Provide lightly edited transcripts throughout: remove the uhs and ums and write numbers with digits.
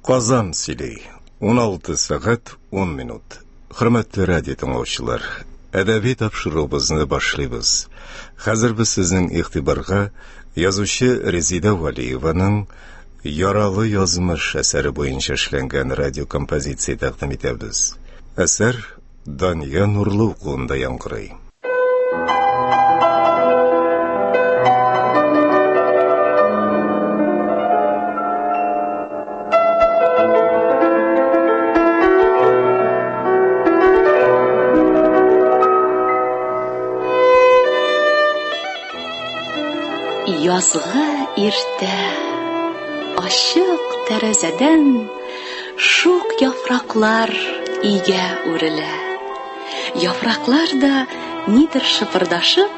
Казан сөйли. 16 сәгать 10 минут. Хөрмәтле радио тыңлаучылар, әдәби тапшыруыбызны башлыйбыз. Хәзер без сезнең игътибарга язучы Резида Валиеваның Яралы язмыш әсәре буенча эшләнгән радиокомпозиция тәкъдим итәбез. Әсәр Дания Нурлы укуында яңгырый. Язгы иртә ачык тәрәзәдән Шук яфраклар өйгә үрелә. Яфраклар да нидер шыпырдашып,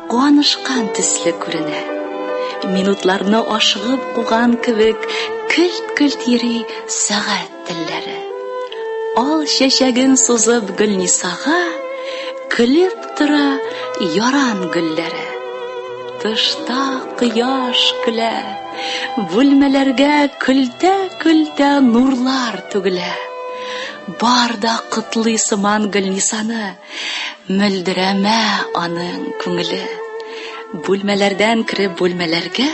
куанышкан төсле күренә. Минутларны ашыгып куган кебек, келт-келт йөри сәгать телләре. Ал чәчәген сузып Гөлнисага, көлеп тора яран гөлләре. Тышта кояш көлә, бүлмәләргә көлтә-көлтә нурлар түгелә. Бар да котлый сыман Гөлнисаны, мөлдерәмә аның күңеле. Бүлмәләрдән кереп бүлмәләргә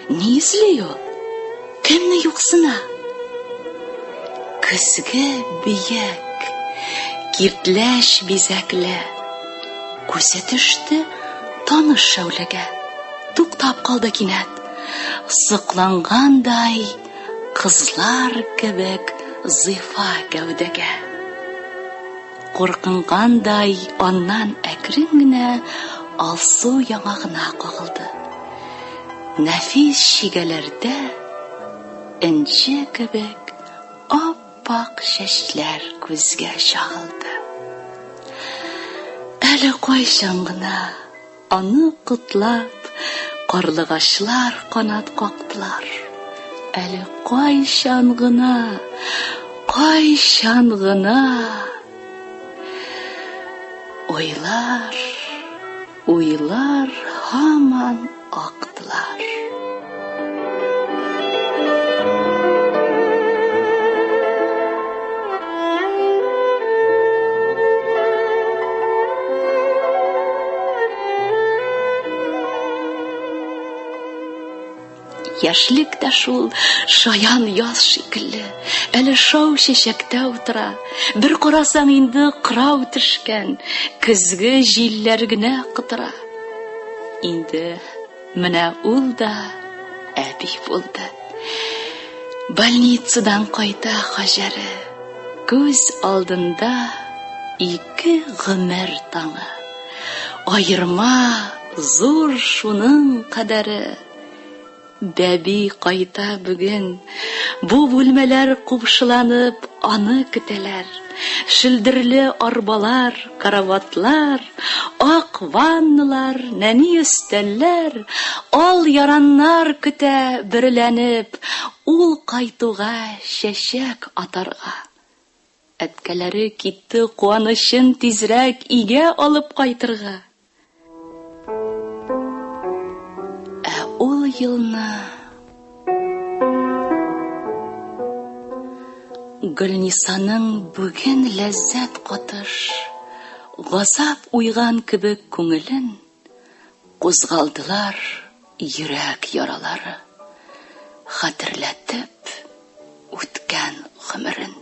ни эзли ул? Кемне юксына? Көзге биек, киртләч бизәкле. Күзе төште таныш шәүләгә. Туктап калды кинәт. Соклангандай кызлар кебек зифа гәүдәгә. Куркынгандай аннан әкрен генә алсу яңагына кагылды. Нәфис чигәләрдә энҗе кебек ап-ак чәчләр күзгә чагылды. Әле кайчан гына Аны котлап, карлыгачлар канат кактылар. Әле кайчан гына, кайчан гына Уйлар, уйлар һаман актылар. Яшьлек тә шул шаян яз шикелле, әле шау чәчәктә утыра. Бер карасаң инде кырау төшкән, көзге җилләр генә котыра. Инде менә ул да әби булды. Больницадан кайта Хаҗәре. Күз алдында ике гомер таңы. Аерма зур шуның кадәре. Бәби кайта бүген. Бу бүлмәләр купшыланып аны көтәләр. Шөлдерле арбалар, караватлар, ак ванналар, нәни өстәлләр, ал яраннар көтә бөреләнеп, ул кайтуга чәчәк атарга. Әткәләре китте куанычын тизрәк өйгә алып кайтырга. Ә ул елны Гөлнисаның бүген ләззәт катыш, газап уйган кебек күңелен кузгалдылар йөрәк яралары, хәтерләтеп үткән гомерен.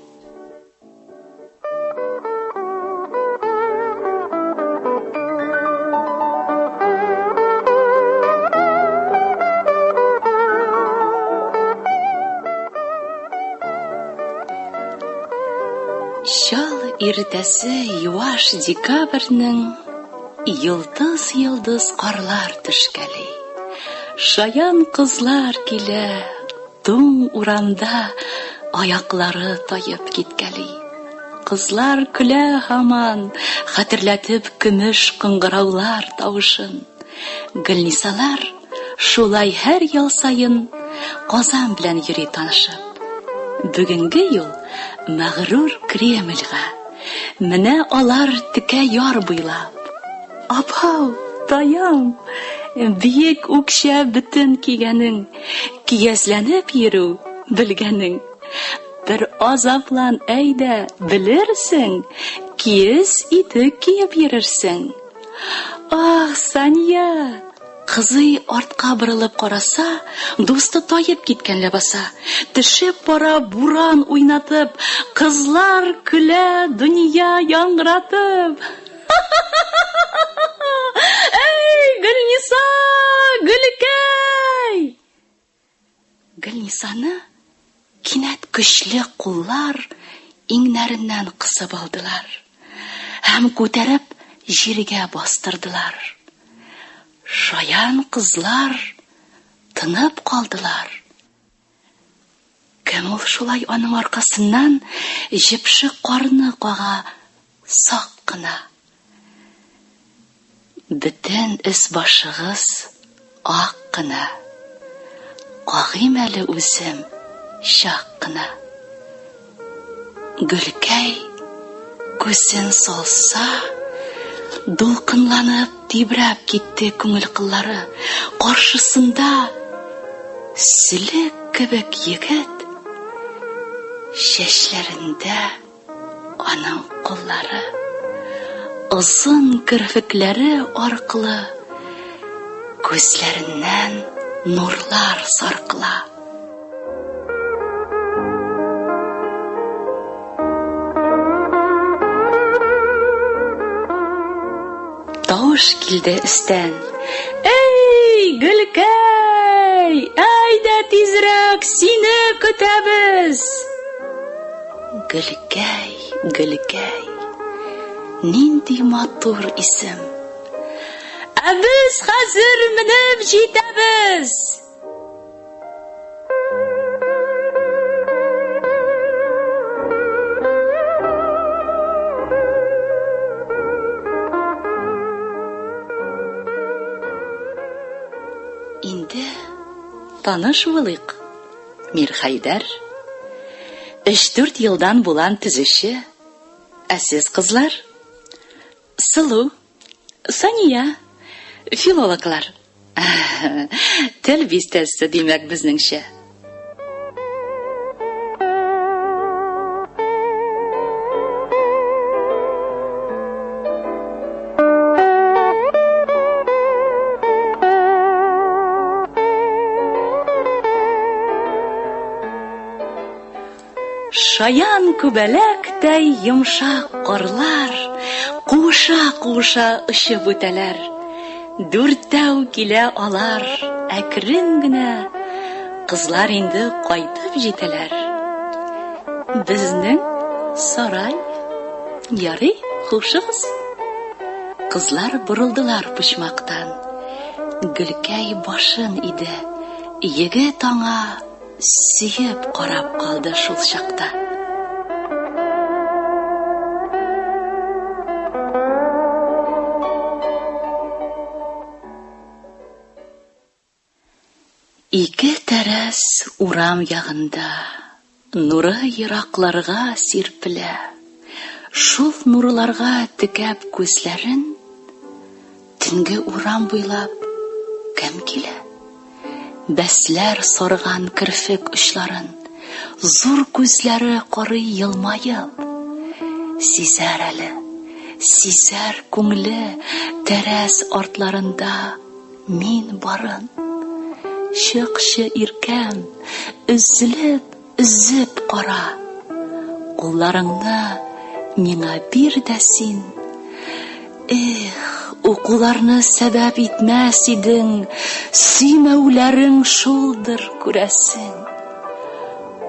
Чал иртәсе юаш декабрьнең йолдыз-йолдыз карлар төшкәли. Шаян кызлар килә, Туң урамда аяклары таеп киткәли. Кызлар көлә һаман, хәтерләтеп көмеш кыңгыраулар тавышын. Гөлнисалар шулай һәр ел саен Казан белән йөри танышып. Бүгенге юл мәгърур Кремльгә. Менә алар текә яр буйлап. Апау, таям! Биек үкчә бөтен кигәнең, Көязләнеп йөрү белгәнең. Бер азаплан, әйдә, белерсең, киез итек киеп йөрерсең. Ах, Сания! Кызый артка борылып караса, дусты таеп киткән ләбаса. Төшеп бара буран уйнатып, кызлар көлә дөнья яңгыратып. Әй, Гөлниса, Гөлкәй! Гөлнисаны кинәт көчле куллар иңнәреннән кысып алдылар һәм күтәреп җиргә бастырдылар. Шаян кызлар тынып калдылар. Кем ул шулай аның аркасыннан җепшек карны кага сак кына? Бөтен өс-башыгыз ак кына. Кагыйм әле үзем чак кына. Гөлкәй күзен салса, дулкынланып тибрәп китте күңел кыллары. Каршысында сөлек кебек егет, чәчләрендә Аның куллары озын керфекләре аркылы күзләреннән нурлар саркыла. Тавыш килде өстән. Эй, Гөлкәй, әйдә тизрәк, сине көтәбез. Гөлкәй, Гөлкәй, нинди матур исем. Ә без хәзер менеп җитәбез. Инде таныш булыйк. Мирхәйдәр. Өч-дүрт елдан булам төзүче. Ә сез, кызлар? Сылу, Сания, филологлар. Тел бистәсе, димәк, безнеңчә. Шаян күбәләктәй йомшак карлар Куыша-куыша очып үтәләр. Дүртәү килә алар әкрен генә, Кызлар инде кайтып җитәләр. Безнең сарай. Ярый, хушыгыз. Кызлар борылдылар почмактан. Гөлкәй башын иде. Егет аңа сөеп карап калды шул чакта. Ике тәрәз урам ягында, Нуры еракларга сирпелә. Шул нурларга текәп күзләрен, Төнге урам буйлап кем килә? Бәсләр сарган керфек очларын, Зур күзләре карый елмаеп. Сизәр әле, сизәр күңле Тәрәз артларында Мин барын. Чыкчы, иркәм, өзелеп, өзеп кара. Кулларыңны миңа бир дә син. Эх, укуларны сәбәп итмәс идең, сөймәүләрең шулдыр, күрәсең.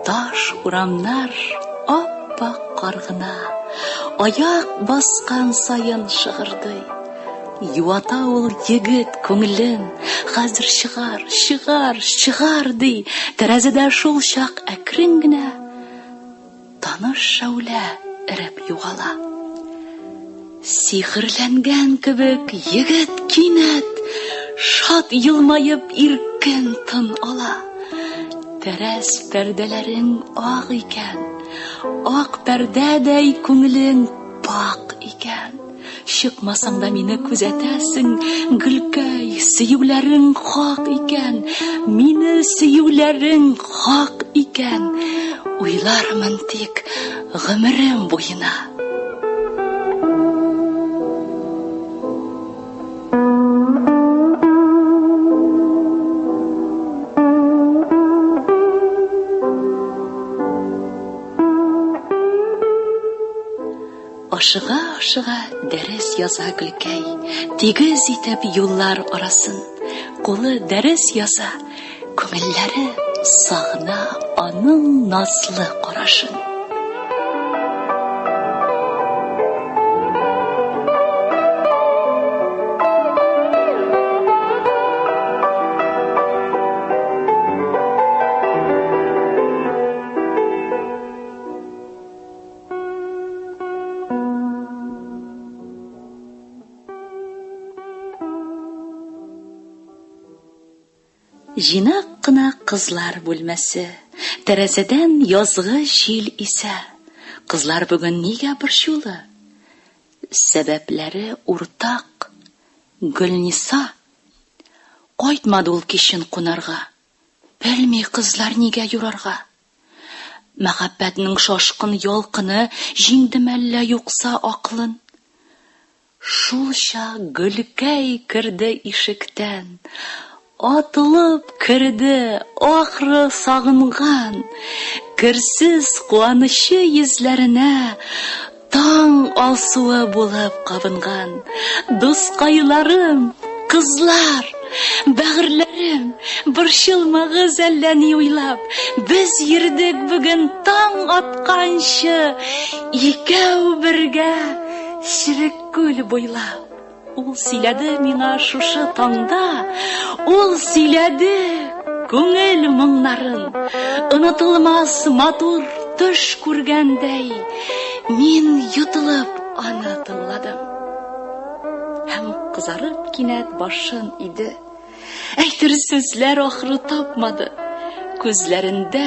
Таш урамнар ап-ак кар гына, аяк баскан саен шыгырдый. Юата ул егет күңелен, хәзер чыгар, чыгар, чыгар, ди. Тәрәзәдә шул чак әкрен генә таныш шәүлә эреп югала. Сихерләнгән кебек егет кинәт шат елмаеп иркен тын ала. Тәрәз пәрдәләрең ак икән, ак пәрдәдәй күңелең пакь икән. Чыкмасаң да мине күзәтәсең, гөлкәй, сөюләрең хак икән, мине сөюләрең хак икән. Уйлармын тик гомерем буена. Ашыга-ашыга дәрес яза Гөлкәй, тигез итеп юллар арасын. Кулы дәрес яза, күңелләре сагына аның назлы карашын. Җыйнак кына кызлар бүлмәсе. Тәрәзәдән язгы җил исә. Кызлар бүген нигә борчулы? Сәбәпләре уртак. Гөлниса. Кайтмады ул кичен кунарга. Белми кызлар нигә юрарга. Мәхәббәтнең шашкын ялкыны җиңде мәллә юкса акылын? Шул чак Гөлкәй керде ишектән. Атылып керде, ахры сагынган. Керсез куанычы йөзләренә таң алсуы булып кабынган. Дускайларым, кызлар, бәгырьләрем, борчылмагыз әллә ни уйлап. Без йөрдек бүген таң атканчы, икәү бергә Черек күл буйлап. Ул сөйләде миңа шушы таңда, ул сөйләде күңел моңнарын. Онытылмас матур төш күргәндәй, мин йотылып аны тыңладым. Һәм кызарып кинәт башын иде. Әйтер сүзләр ахры тапмады. Күзләрендә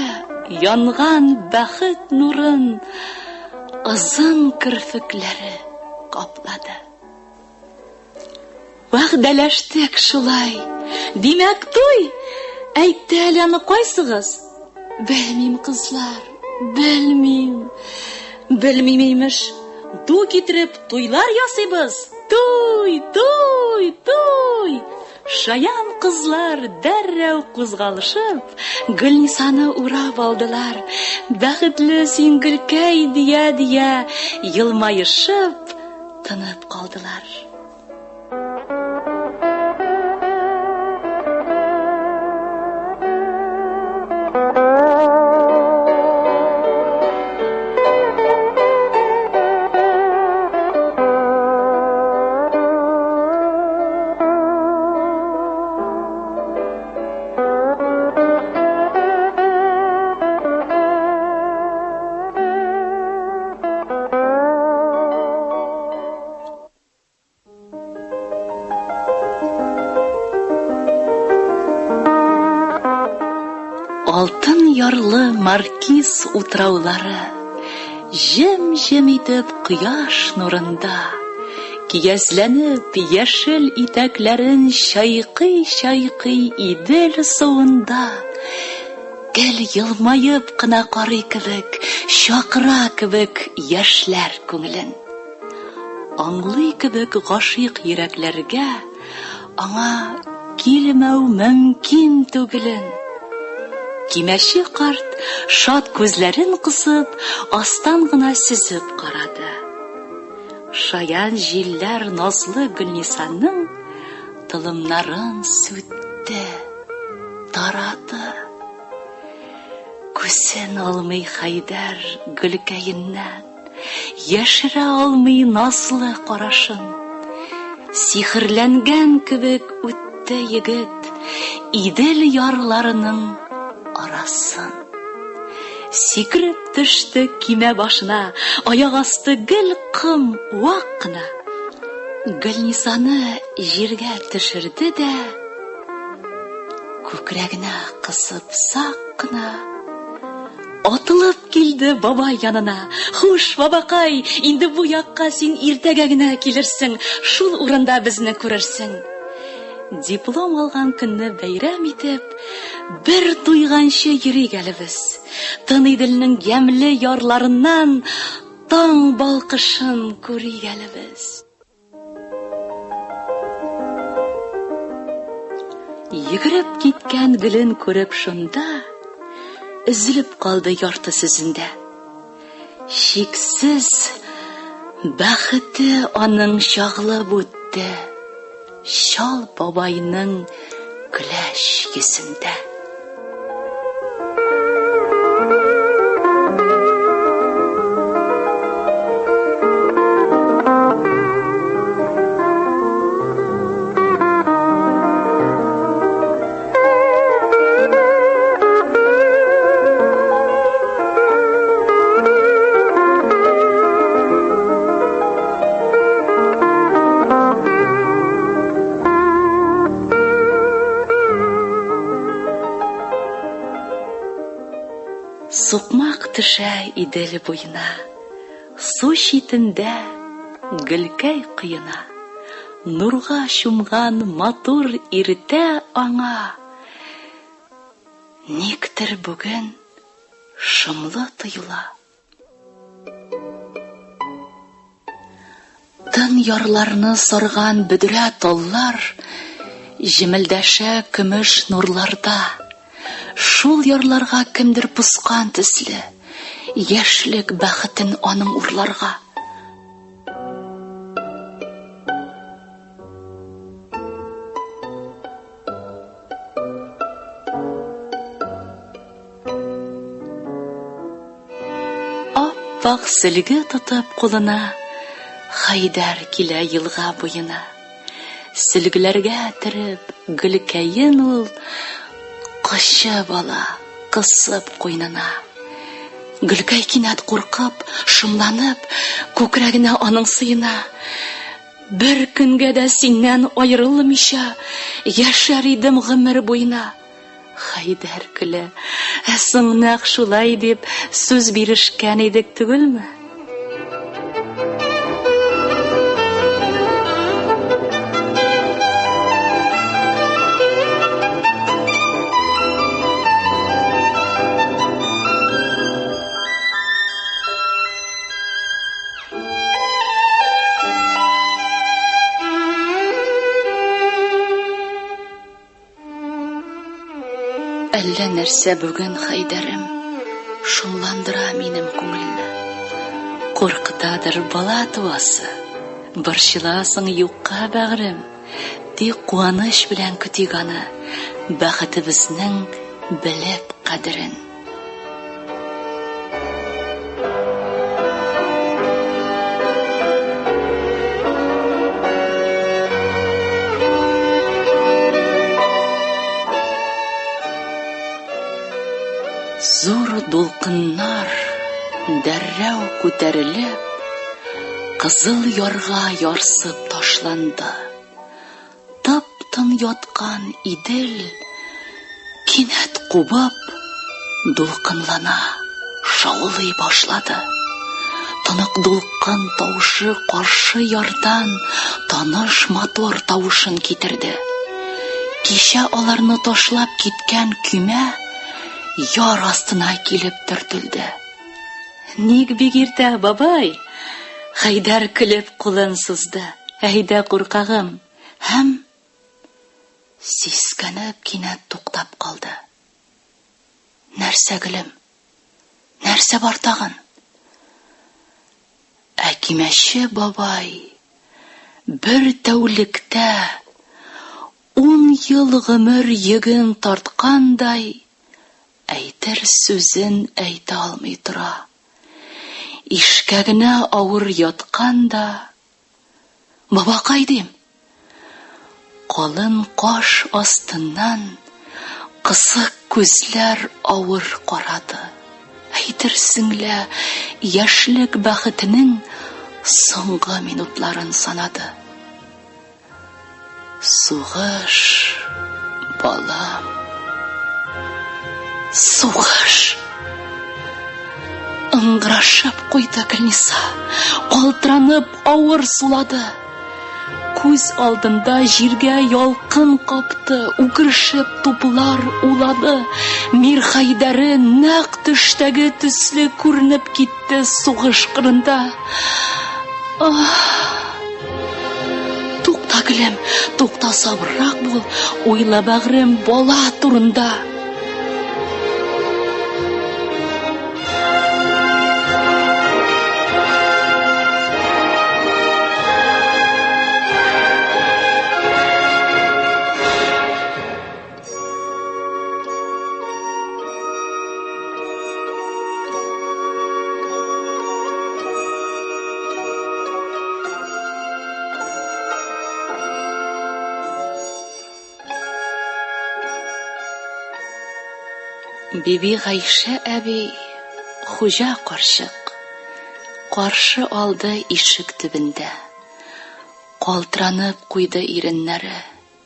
янган бәхет нурын озын керфекләре каплады. Вәгъдәләштек шулай. Димәк, туй! Әйтте әле аны кайсыгыз? Белмим, кызлар, белмим. Белмим, имеш. Ду китереп туйлар ясыйбыз. Туй, туй, туй! Шаян кызлар дәррәү кузгалышып, Гөлнисаны урап алдылар. Бәхетле син, Гөлкәй, дия-дия, елмаешып, тынып калдылар. Алтын ярлы Маркиз утраулары җем-җем итеп кояш нурында көязләнеп яшел итәкләрен чайкый-чайкый Идел суында гел елмаеп кына карый кебек, чакыра кебек яшьләр күңелен. Аңлый кебек гашыйк йөрәкләргә аңа килмәү мөмкин түгелен. Кимәче карт шат күзләрен кысып, астан гына сөзеп карады. Шаян җилләр назлы Гөлнисаның толымнарын сүтте, тарады. Күзен алмый Хәйдәр гөлкәеннән, Яшерә алмый назлы карашын. Сихерләнгән кебек үтте егет Идел ярларының арасын. Сикереп төште кимә башына, Аяк асты гел ком, вак кына. Гөлнисаны җиргә төшерде дә, Күкрәгенә кысып сак кына Атылып килде бабай янына. Хуш, бабакай, инде бу якка син иртәгә генә килерсең, шул урында безне күрерсең. Диплом алган көнне бәйрәм итеп, бер туйганчы йөрик әле без. Тын Иделнең ямьле ярларыннан таң балкышын күрик әле без. Йөгереп киткән гөлен күреп шунда, өзелеп калды ярты сүзендә. Чиксез бәхете аның чагылып үтте Чал бабайның көләч йөзендә. Сукмак төшә Идел буена, Су читендә гөлкәй коена. Нурга чумган матур иртә аңа Никтер бүген шомлы тоела. Тын ярларны сарган бөдрә таллар Җемелдәшә көмеш нурларда. Шул ярларга кемдер поскан төсле, Яшьлек бәхетен аның урларга. Ап-ак сөлге тотып кулына, Хәйдәр килә елга буена. Сөлгеләргә төреп, гөлкәен ул Кочып ала, кысып куенына. Гөлкәй кинәт куркып, шомланып, Күкрәгенә аның сыена. Бер көнгә дә синнән аерылмыйча Яшәр идем гомер буена. Хәйдәр көлә. Ә соң нәкъ шулай дип сүз бирешкән идек түгелме? Әллә нәрсә бүген, Хәйдәрем, шомландыра минем күңелне. Куркытадыр бала туасы, борчыласың юкка, бәгърем. Тик куаныч белән көтик аны, бәхетебезнең белеп кадерен. Зур дулкыннар дәррәү күтәрелеп, Кызыл ярга ярсып ташланды. Тып-тын яткан Идел кинәт кубып, дулкынлана, шаулый башлады. Тонык дулкын тавышы каршы ярдан таныш мотор тавышын китерде. Кичә аларны ташлап киткән көймә яр астына килеп төртелде. Ник бик иртә, бабай? Хәйдәр көлеп кулын сузды. Әйдә, куркагым. Һәм сискәнеп кинәт туктап калды. Нәрсә, гөлем? Нәрсә бар тагын? Ә кимәче бабай бер тәүлектә ун ел гомер йөген тарткандай Әйтер сүзен әйтә алмый тора. Ишкәгенә авыр яткан да, Бабакай, дим. Калын каш астыннан кысык күзләр авыр карады. Әйтерсең лә, яшьлек бәхетенең соңгы минутларын санады. Сугыш, балам. Сугыш. Ыңгырашып куйды Гөлниса. Калтыранып авыр сулады. Күз алдында җиргә ялкын капты, үкерешеп туплар улады. Мирхәйдәре нәкъ төштәге төсле күренеп китте сугыш кырында. Ах! Тукта, гөлем, тукта, сабыррак бул, уйла, бәгърем, бала турында. Биби Гайшә әби, хуҗа карчык, каршы алды ишек төбендә. Калтыранып куйды иреннәре,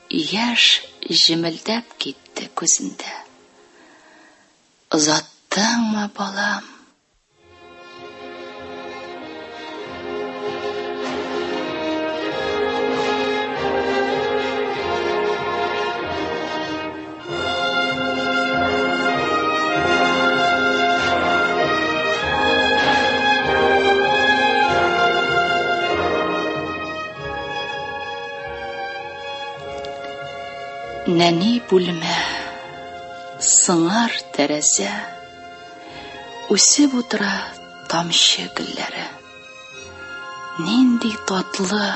яшь җемелдәп китте күзендә. Озаттыңмы, балам? Нәни бүлмә, сыңар тәрәзә. Үсеп утыра тамчы гөлләре. Нинди татлы,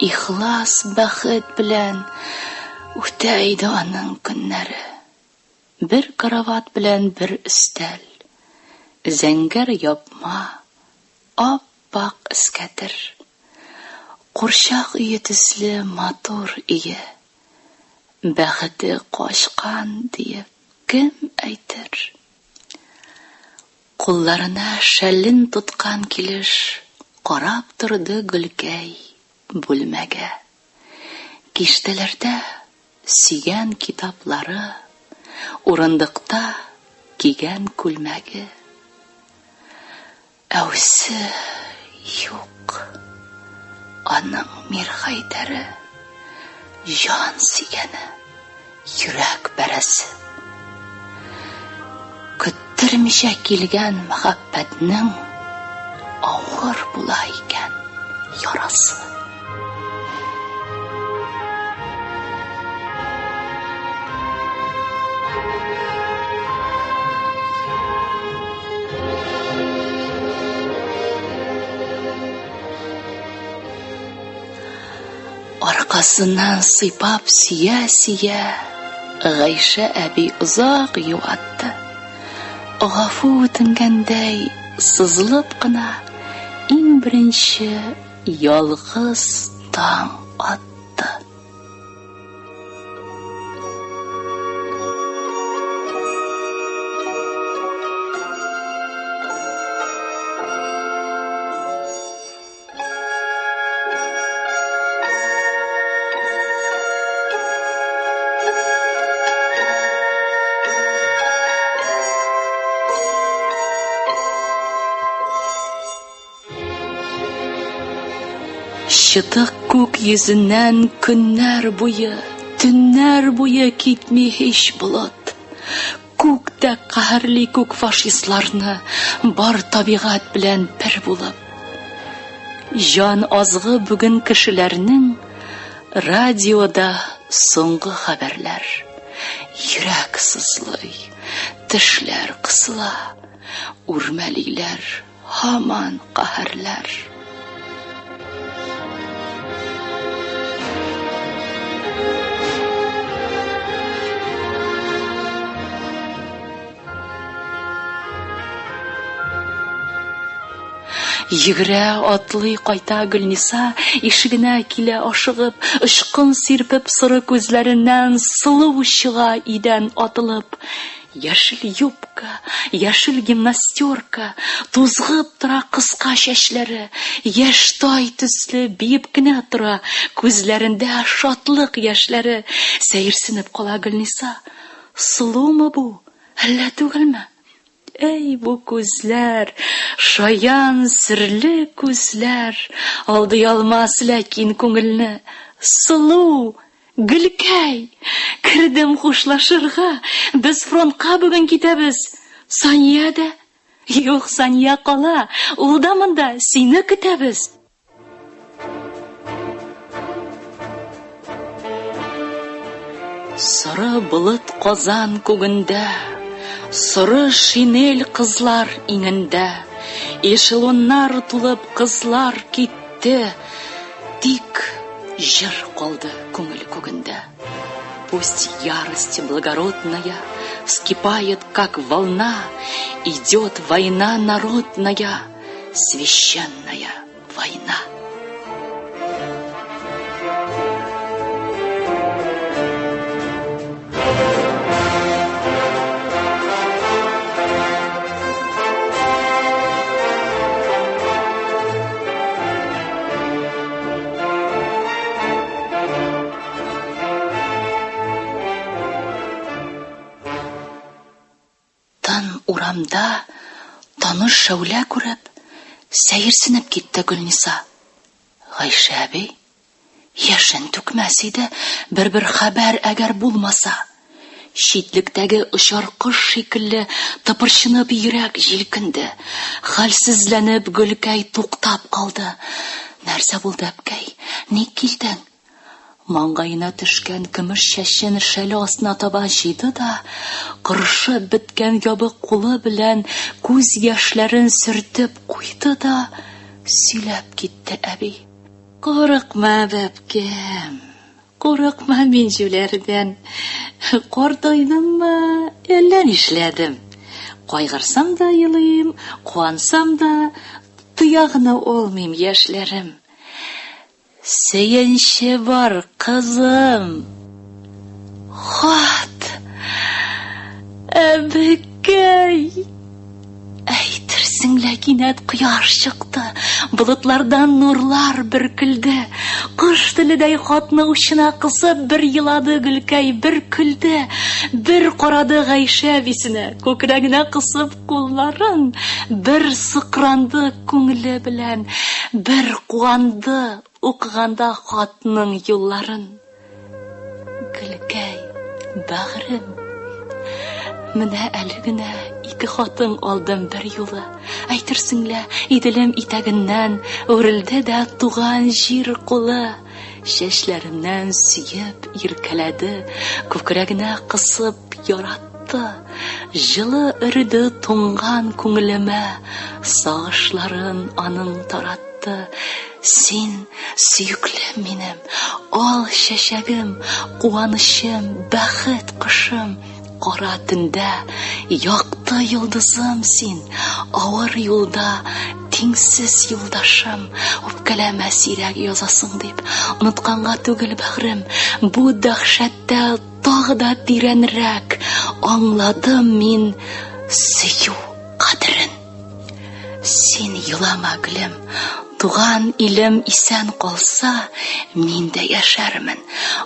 ихлас бәхет белән үтә иде аның көннәре. Бер карават белән бер өстәл, зәңгәр япма, ап-ак эскәтер. Курчак өе төсле матур өе. Бәхете качкан диеп кем әйтер? Кулларына шәлен тоткан килеш карап торды Гөлкәй бүлмәгә. Киштәләрдә сөйгән китаплары, урындыкта кигән күлмәге. Әүсе юк. Аның Мирхәйдәре, җан сөйгәне, йөрәк бәрәсе. Көттермичә килгән мәхәббәтнең авыр була икән ярасы. Аркасыннан сыйпап сөя-сөя, Гайшә әби озак юатты. Гафу үтенгәндәй, сызылып кына, иң беренче ялгыз таң атты. Чытык күк йөзеннән көннәр буе, төннәр буе китми һич болыт. Күк тә каһәрли күк фашистларны, бар табигать белән бер булып. Җан азгы бүген кешеләрнең радиода соңгы хәбәрләр. Йөрәк сызлый, тешләр кысыла, үрмәлиләр һаман каһәрләр. Йөгерә, атлый кайта Гөлниса, ишегенә килә ашыгып, очкын сирпеп соры күзләреннән сылу чыга идән атылып. Яшел юбка, яшел гимнастерка, тузгып тора кыска чәчләре, яшь тай төсле биеп кенә тора, күзләрендә шатлык яшьләре. Сәерсенеп кала Гөлниса. Сылумы бу, әллә түгелме? Әй, бу күзләр, шаян, серле күзләр, алдый алмас ләкин күңелне. Сылу, Гөлкәй! Кердем хушлашырга, без фронтка бүген китәбез. Сания дә? Юк, Сания кала, ул да монда, сине көтәбез. Соры болыт Казан күгендә, Соры шинель кызлар иңендә, Эшелоннар тулып кызлар китте, Тик җыр калды күңел күгендә. Пусть ярость благородная Вскипает, как волна, Идет война народная, Священная война. Тын урамда таныш шәүлә күреп, сәерсенеп китте Гөлниса. Гайшә әби яшен түкмәс иде, бер-бер хәбәр әгәр булмаса. Читлектәге очар кош шикелле тыпырчынып йөрәк җилкенде. Хәлсезләнеп Гөлкәй туктап калды. Нәрсә булды, әбкәй? Ник килдең? Маңгаена төшкән көмеш чәчен шәле астына таба җыйды да, корышып беткән ябык кулы белән күз яшьләрен сөртеп куйды да, сөйләп китте әби. Курыкма, бәбкәм, курыкма мин җүләрдән. Картайдыммы, әллә нишләдем. Кайгырсам да елыйм, куансам да, тыя гына алмыйм яшьләрем. Сөенче бар, кызым. Хат! Әбекәй! Әйтерсең лә кинәт кояш чыкты, болытлардан нурлар бөркелде. Кош теледәй хатны учына кысып бер елады Гөлкәй, бер көлде, бер карады Гайшә әбисенә, күкрәгенә кысып кулларын, бер сыкранды күңеле белән, бер куанды укыганда хатның юлларын. Гөлкәй, бәгърем, менә әле генә ике хатың алдым бер юлы. Әйтерсең лә, Иделем итәгеннән үрелде дә туган җир кулы. Чәчләремнән сөеп иркәләде, күкрәгенә кысып яратты. Җылы өрде туңган күңелемә, сагышларын аның таратты. Син, сөеклем минем, ал чәчәгем, куанычым, бәхет кошым, кара төндә якты йолдызым син, авыр юлда тиңсез юлдашым, үпкәләмә сирәк язасың дип, онытканга түгел, бәгърем, бу дәһшәттә тагы да тирәнрәк аңладым мин сөю кадерен. Син елама, гөлем, туган илем исән калса, мин дә яшәрмен.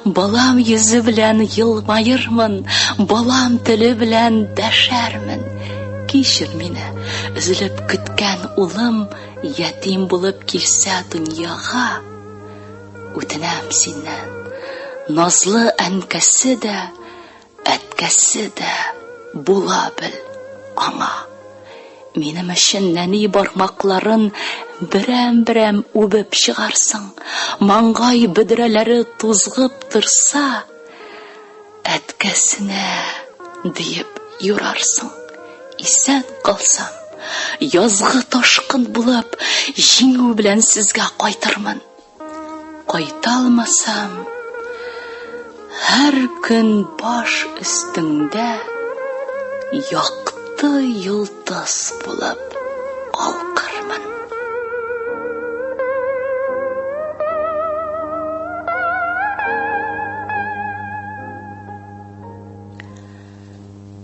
Балам йөзе белән елмаермын, балам теле белән дәшәрмен. Кичер мине, өзелеп көткән улым ятим булып килсә дөньяга. Үтенәм синнән, назлы әнкәсе дә, әткәсе дә була бел аңа. Минем өчен нәни бармакларын берәм-берәм үбеп чыгарсың, маңгай бөдрәләре тузгып торса, әткәсенә диеп юрарсың. Исән калсам, язгы ташкын булып, җиңү белән сезгә кайтырмын. Кайта алмасам, һәр көн баш өстеңдә якты йолдыз булып алкырмын.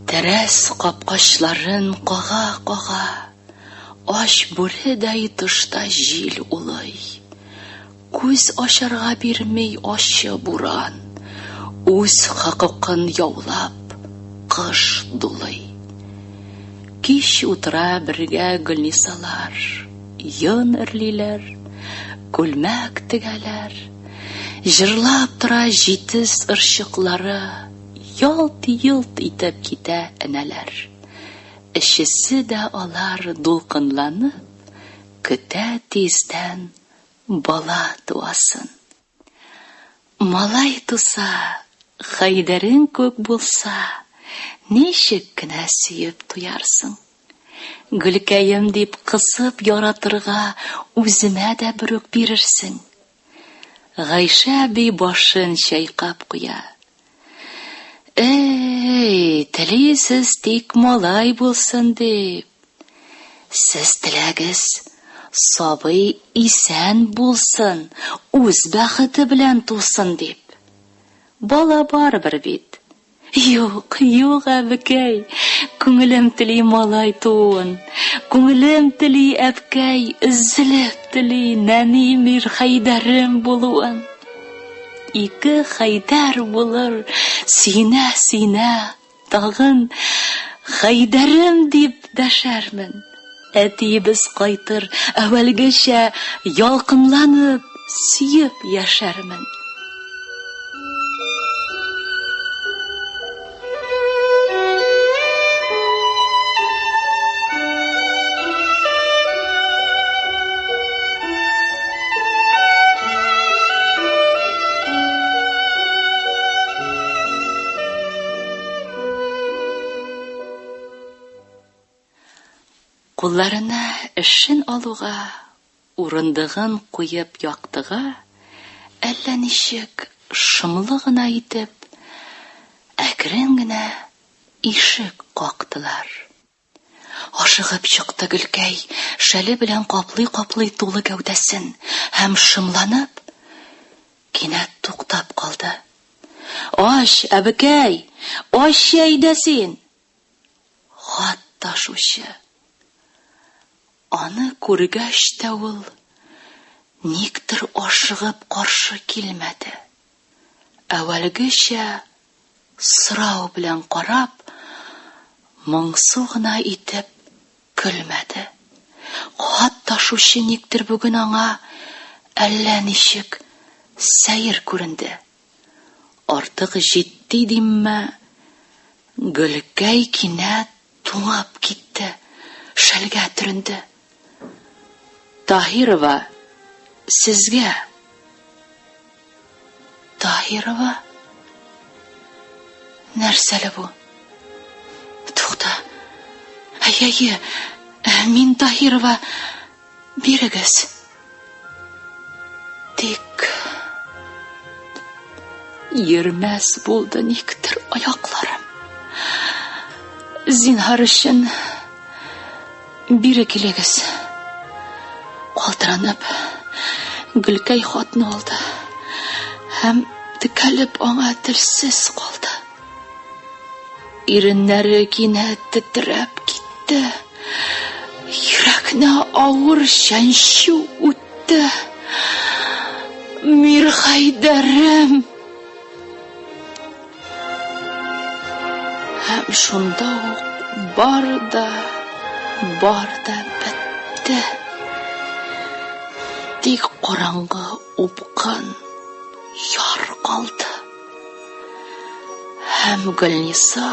Тәрәз капкачларын кага-кага, Ач бүредәй тышта җил улый. Күз ачарга бирми ачы буран. Үз хокукын яулап, кыш дулый. Кич утыра бергә Гөлнисалар, йон эрлиләр, күлмәк тегәләр. Җырлап тора җитез ырчыклары, ялт-йолт итеп китә энәләр. Өчесе дә алар дулкынланып, көтә тиздән бала туасын. Малай туса, Хәйдәрең күк булса, ничек кенә сөеп туярсың. Гөлкәем дип кысып яратырга үземә дә берүк бирерсең. Гайшә әби башын чайкап куя. Эй, телисез тик малай булсын дип. Сез теләгез, сабый исән булсын, үз бәхете белән тусын дип. Бала барыбер бит. Юк, юк, әбекәй, күңелем тели малай тууын. Күңелем тели, әбкәй, өзелеп тели нәни Мирхәйдәрем булуын. Ике Хәйдәр булыр, сөенә-сөенә, тагын Хәйдәрем дип дәшәрмен. Әтиебез кайтыр, әүвәлгечә ялкынланып, сөеп яшәрмен. Кулларына эшен алуга, урындыгын куеп яктыга, әллә ничек шомлы гына итеп, әкрен генә ишек кактылар. Ашыгып чыкты Гөлкәй, шәле белән каплый-каплый тулы гәүдәсен һәм шомланып, кинәт туктап калды. Ач, әбекәй, ач әйдә син! Хат ташучы. Аны күргәч тә ул никтер ашыгып каршы килмәде. Әүвәлгечә сорау белән карап, моңсу гына итеп көлмәде. Хат ташучы никтер бүген аңа әллә ничек сәер күренде. Артык җитди димме, Гөлкәй кинәт туңып китте, шәлгә төренде. Таһирова, сезгә. Таһирова? Нәрсәле бу? Тукта. Әйе, әйе, мин Таһирова. Бирегез. Тик йөрмәс булды никтер аякларым. Зинһар өчен бире килегез. Калтыранып, Гөлкәй хатны алды һәм текәлеп аңа телсез калды. Иреннәре кинәт тетрәп китте. Йөрәкне авыр чәнчү үтте. Мирхәйдәрем! Һәм шунда ук бар да, бар да бетте. Тик караңгы упкын яр калды. Һәм Гөлниса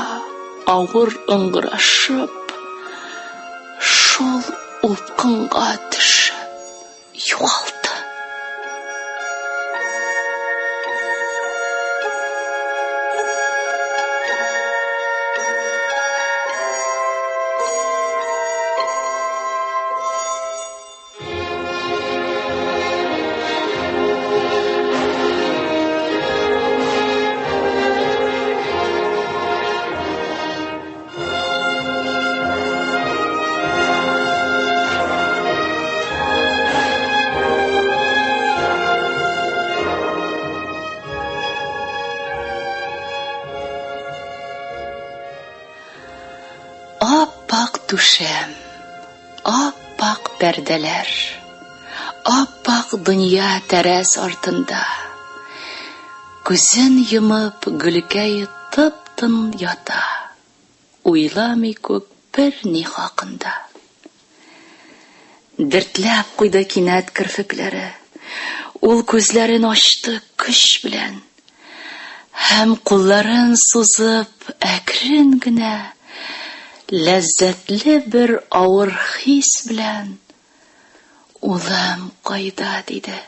авыр ыңгырашып, шул упкынга төшеп югалды. Ап-ак түшәм, Ап-ак пәрдәләр, ап-ак дөнья тәрәз артында. Күзен йомып, Гөлкәй тып-тын ята. Уйламый күк Берни хакында. Дертләп куйды кинәт керфекләре. Ул күзләрен ачты көч белән. Һәм кулларын сузып, әкрен генә, ләззәтле бер авыр хис белән, Улым кайда? диде.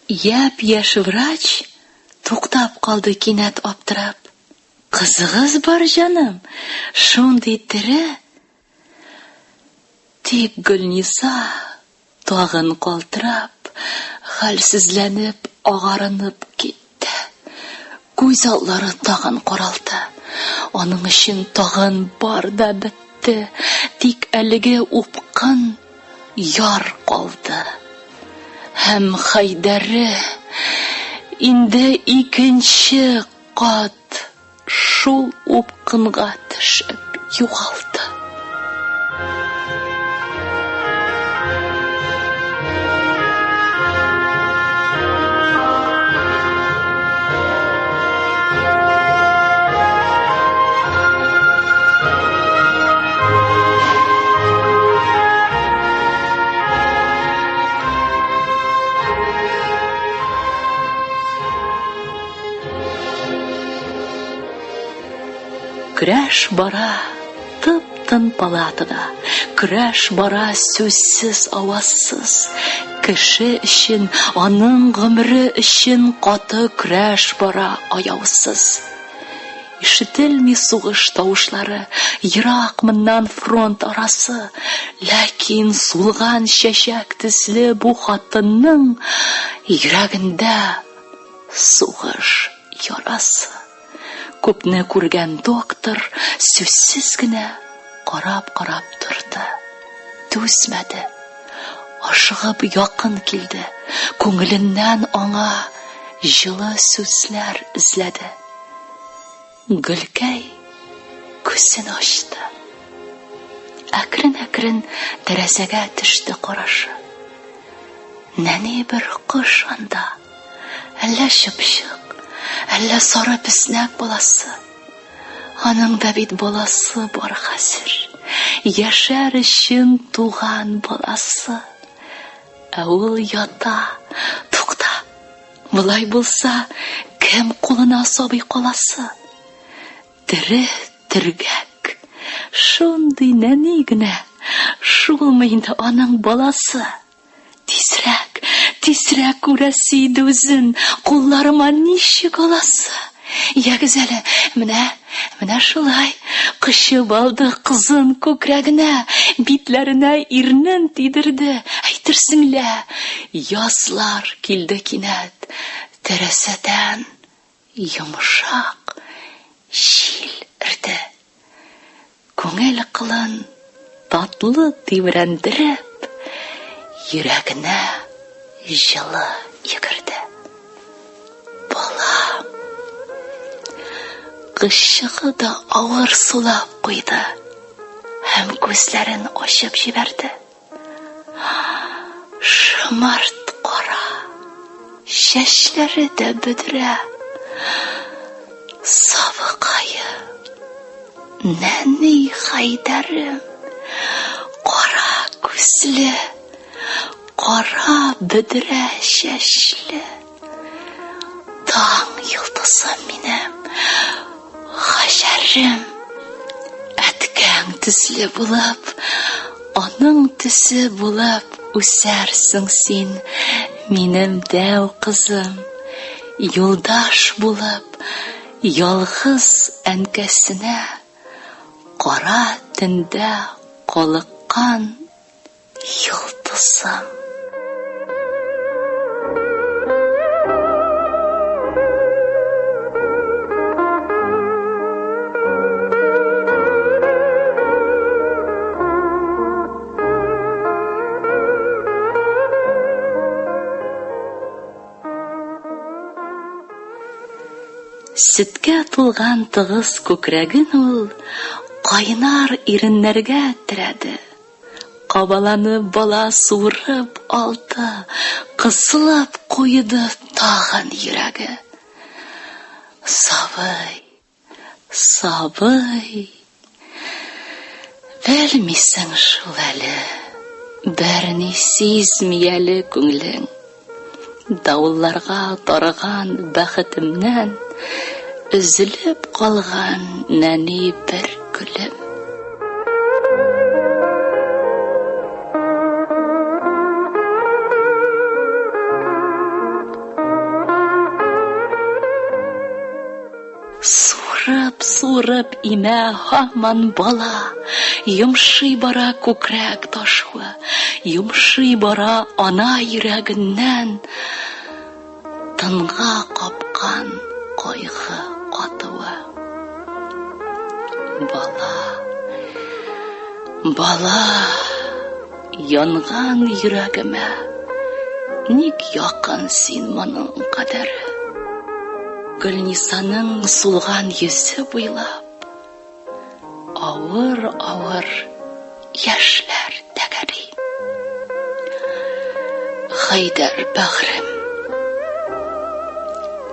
Япь-яшь врач туктап калды кинәт аптырап. Кызыгыз бар, җаным, шундый тере. Тик Гөлниса тагын калтырап, хәлсезләнеп, агарынып китте. Күз аллары тагын каралды. Аның өчен тагын бар да бетте. Тик әлеге упкын яр калды. Һәм Хәйдәре инде икенче кат шул упкынга төшеп югалды. Көрәш бара тып-тын палатада. Көрәш бара сүзсез, авазсыз. Кеше өчен, аның гомере өчен каты көрәш бара аяусыз. Ишетелми сугыш тавышлары, ерак моннан фронт арасы. Ләкин сулган чәчәк төсле бу хатынның йөрәгендә сугыш ярасы. Күпне күргән доктор сүзсез генә карап-карап торды. Түзмәде. Ашыгып якын килде. Күңеленнән аңа җылы сүзләр эзләде. Гөлкәй күзен ачты. Әкрен-әкрен тәрәзәгә төште карашы. Нәни бер кош анда. Әллә чыпчык, әллә сары песнәк баласы. Аның да бит баласы бар хәзер. Яшәр өчен туган баласы. Ә ул ята. Тукта. Болай булса, кем кулына сабый каласы? Тере төргәк. Шундый нәни генә. Шулмы инде аның баласы? Тизрәк, тизрәк күрәсе иде үзен, кулларыма ничек аласы? Ягез әле, менә, менә шулай, кочып алды кызын күкрәгенә, битләренә ирнен тидерде, әйтерсең лә, язлар килде кинәт, тәрәзәдән йомшак җил өрде. Күңел кылын татлы тибрәндереп, йөрәгенә җылы йөгерде. Балам! Кызчыгы да авыр сулап куйды һәм күзләрен ачып җибәрде. Шомарт кара, чәчләре дә бөдрә. Сабыкае, нәни Хәйдәрем, кара күзле, кара бөдрә чәчле. Таң йолдызым минем, Хаҗәрем, әткәң төсле булып, аның төсе булып үсәрсең син, минем дәү кызым. Юлдаш булып, ялгыз әнкәсенә кара төндә калыккан Йолдызым. Сөткә тулган тыгыз күкрәген ул кайнар иреннәргә терәде. Кабаланып бала суырып алды, кысылып куйды тагын йөрәге. Сабый, сабый. Белмисең шул әле, берни сизми әле күңелең. Давылларга тарыган бәхетемнән өзелеп калган нәни бер гөлем. Суырып-суырып имә һаман бала, Йомшый бара күкрәк ташуы, Йомшый бара ана йөрәгеннән Тынга капкан кайгы катуы. Бала, бала, янган йөрәгемә Ник якын син моның кадәре? Гөлнисаның сулган йөзе буйлап Авыр-авыр яшьләр тәгәри. Хәйдәр бәгърем,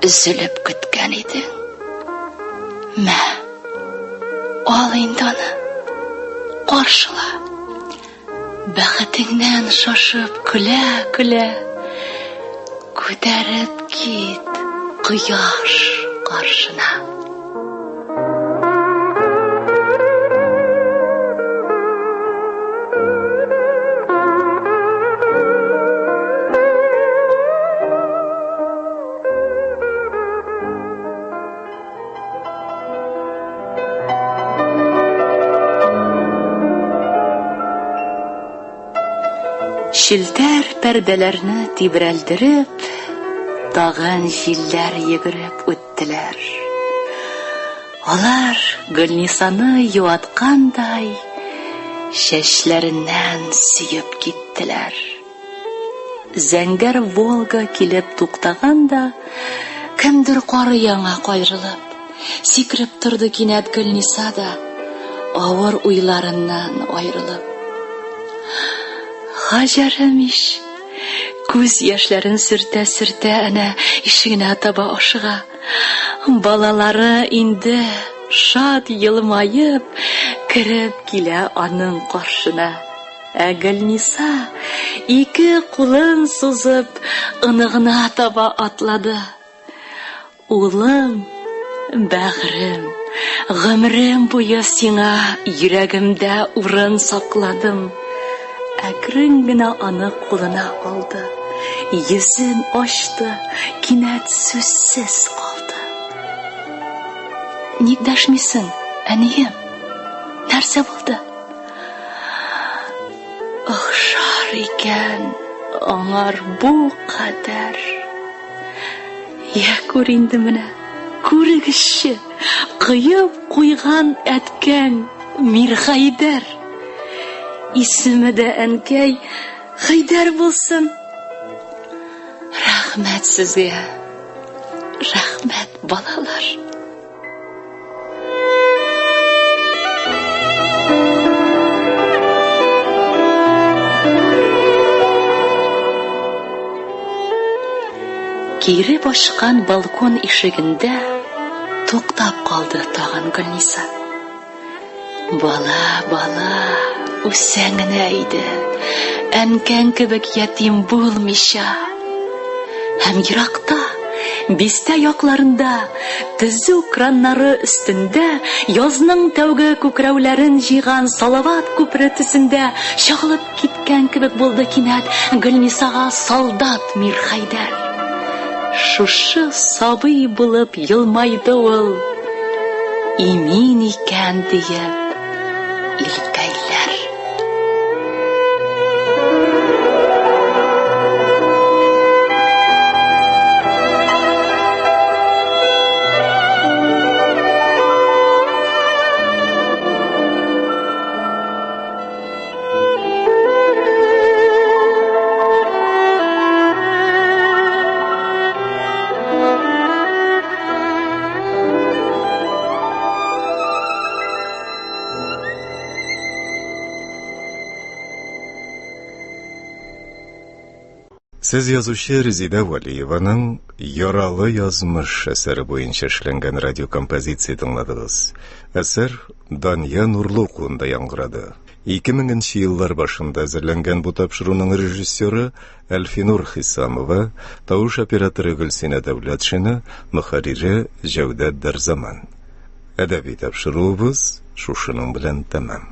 өзелеп көткән идең. Мә, ал инде аны, каршыла. Бәхетеңнән шашып көлә-көлә, күтәреп кит кояш каршына. Челтәр пәрдәләрне тибрәлдереп, тагын җилләр йөгереп үттеләр. Алар Гөлнисаны юаткандай, чәчләреннән сөеп киттеләр. Зәңгәр Волга килеп туктаган да, кемдер карый аңа кайрылып. Сикереп торды кинәт Гөлниса да, авыр уйларыннан аерылып. Хаҗәрем ич, күз яшьләрен сөртә-сөртә әнә ишегенә таба ашыга. Балалары инде шат елмаеп кереп килә аның каршына. Ә Гөлниса ике кулын сузып оныгына таба атлады. Улым, бәгърем, гомерем буе сиңа йөрәгемдә урын сакладым. Әкрен генә аны кулына алды, йөзен ачты, кинәт сүзсез калды. Ник дәшмисең, әнием? Нәрсә булды? Охшар икән аңар бу кадәр. Я күр инде менә, күрегезче, коеп куйган әткәң Мирхәйдәр. Исеме дә әнкәй Хәйдәр булсын. Рәхмәт сезгә. Рәхмәт, балалар. Кире ачкан балкон ишегендә туктап калды тагын Гөлниса. Бала, бала, үсәң генә иде. Әнкәң кебек ятим булмыйча. Һәм еракта, бистә якларында, төзү краннары өстендә язның тәүге күкрәүләрен җыйган Салават күпере төсендә чагылып киткән кебек булды кинәт Гөлнисага солдат Мирхәйдәр. Шушы сабый булып елмайды ул, имин икән диеп, илкәйләр. Сез язучы Резидә Вәлиеваның Яралы язмыш әсәре буенча эшләнгән радиокомпозиция тыңладыгыз. Әсәр Дания Нурлы укуында яңгырады. 2000 нче еллар башында әзерләнгән бу тапшыруның режиссеры Әлфинур Хисамова, тавыш операторы Гөлсинә Дәүләтшина, мөхәррире Җәүдәт Дәрзаман. Әдәби тапшыруыбыз шушының белән тәмам.